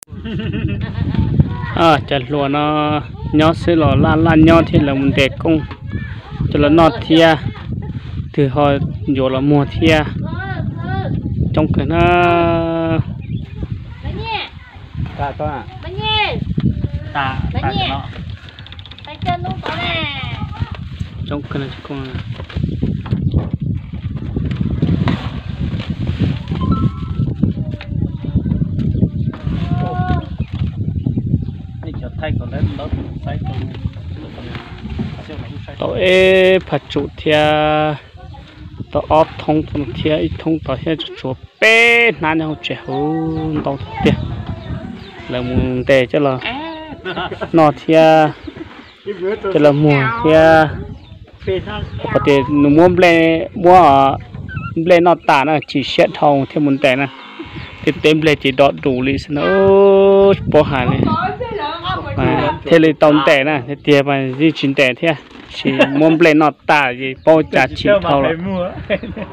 Cov hluas no nyob xwb los laj laj nyob thiab, lawv mus ntes kooj coj los noj thiab, twg ho yuav los muag thiab. Coob kawg na. Coob kawg no. Tau ib phav tsum thiab, tau ob thoob thiab, ib thoob tod thiab, tsuas tshuav peb hnab nyob hauv tsev, hauv ntau tiag. Lawv mus ntes coj los noj thiab, coj los muag thiab. Qhov tias nws muab nplej, muab nplej noj tas na, chim siab dhau thiaj mus ntes na. Tej teb nplej ces dov dus li xwb na, tsis paub hais li. Thiaj li tau ntes na, tiag tiag mas yeej tsis ntes thiab, sis muab nplej noj tas ces paub cas chim dhau lawm.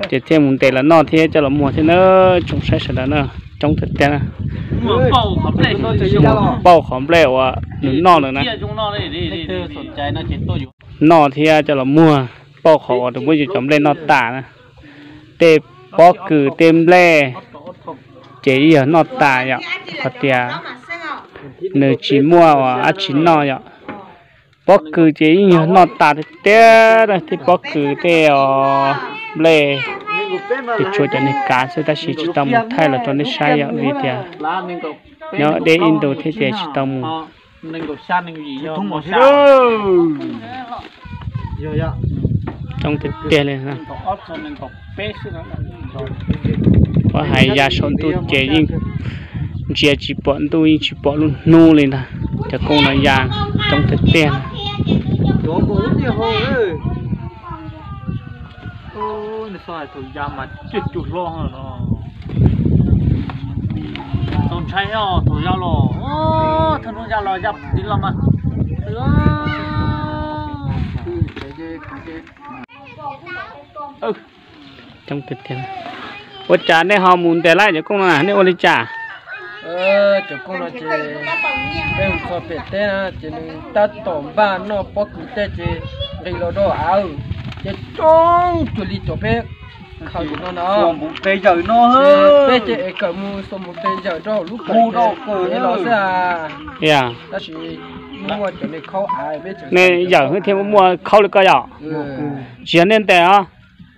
Ces thiaj mus ntes los noj thiab coj los muag thiab na, tsoom saib sawv daws na, coob tiag tiag na. Pauj qhov nplej uas nws noj lawm na. Noj thiab coj los muag, pauj qhov uas nws muab yus cov nplej noj tas na. Tej pob kws tej nplej ces yeej yog noj tas yom, qhov tias nws tsis muaj dab tsi noj yom. Pob kws ces yeej yog noj tas tiag tiag, tej pob kws tej nplej ces tshuav cov niag kav xwb, tab sis tsis tau mus thaij los rau nej saib yom, vim tias nyob deb ib ntus thiab ces tsis tau mus. Coob tiag tiag li. Kuv hais ya saum ntuj ces yeej ntsia tsis pom ntuj, yeej tsis pom lub hnub li ntag. Cov kooj no ya coob tiag tiag. Txaus ntshai os, thaum ya los, thaum no ya los ya tiv los mas. Ua cas nej ho mus ntes lawm cov kooj no, nej ua li cas? Cov kooj no ces peb mus txog pem teb na ces nws tab tom npaj noj pob kws tej ces nqis los rau av, ces coob cuag li cov peb khaws no no. Peb ces es kawm mus xuas mus tes yawm rau lub kawm es los xwb a. Tab sis muaj cov niag khaub av, nej yawm thiaj muaj khaub li koj yom? Tsis yog nej ntes os.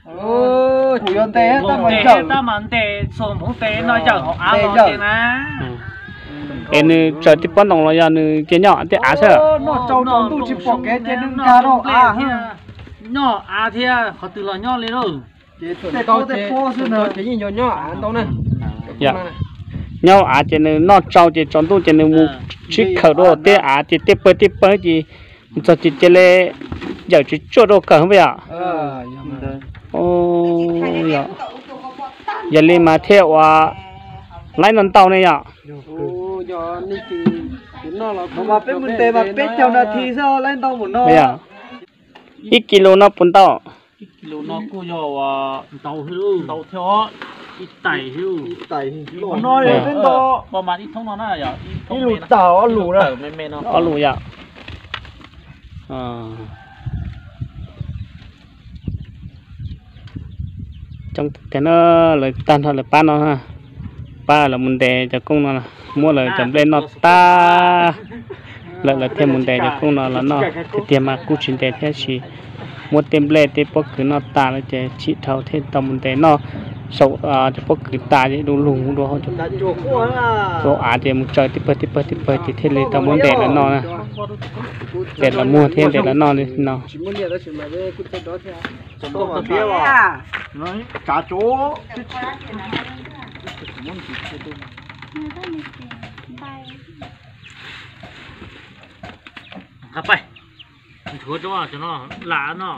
Kuv yuav ntes tab mas ntes xuas mus tes no yawm hauv av los na. Es nws tsaws tej pob ntoo los yog nws cia nyob tej av xwb? Noj tsau tsaus ntuj tsis pom kev ces nws nkag rau av. Nyob av thiab, qhov twg los nyob li lauj. Tej pob tej pob xwb na ces yeej yog nyob av ntau na. Nyob av ces nws noj tsau ces tsaus ntuj ces nws mus sib khaws rau tej av ces tej pawg tej pawg ces mus txog ces cia li yawm tsuag tsuag rau kawm xwb yom. Yog li mas thiaj ua laib ntau ntau ne yom. Peb mus ntes mas peb caug nas this xwb laib ntau mus no. Ib kis lus no puas ntau? Ib lus tawm ob lus na. Ob lus yom. Coob tiag no, lawv tag nrho lawv pab no, pab lawv mus ntes cov kooj no, muab lawv cov nplej noj tag lawm lawv thiaj mus ntes cov kooj no los noj. Tiag tiag mas kuj tsis ntes thiab, sis muab tej nplej tej pob kws noj tas lawm ces chim dhau thiaj tau mus ntes noj saum cov pob kws tas ces du lug dua hauv av ces mus tsaws tib pawg tib pawg tib pawg ces thiaj li tau muab ntes lawv noj na. Ntes lawv muag thiab ntes lawv noj li no. Nchuav rau cov no lam no.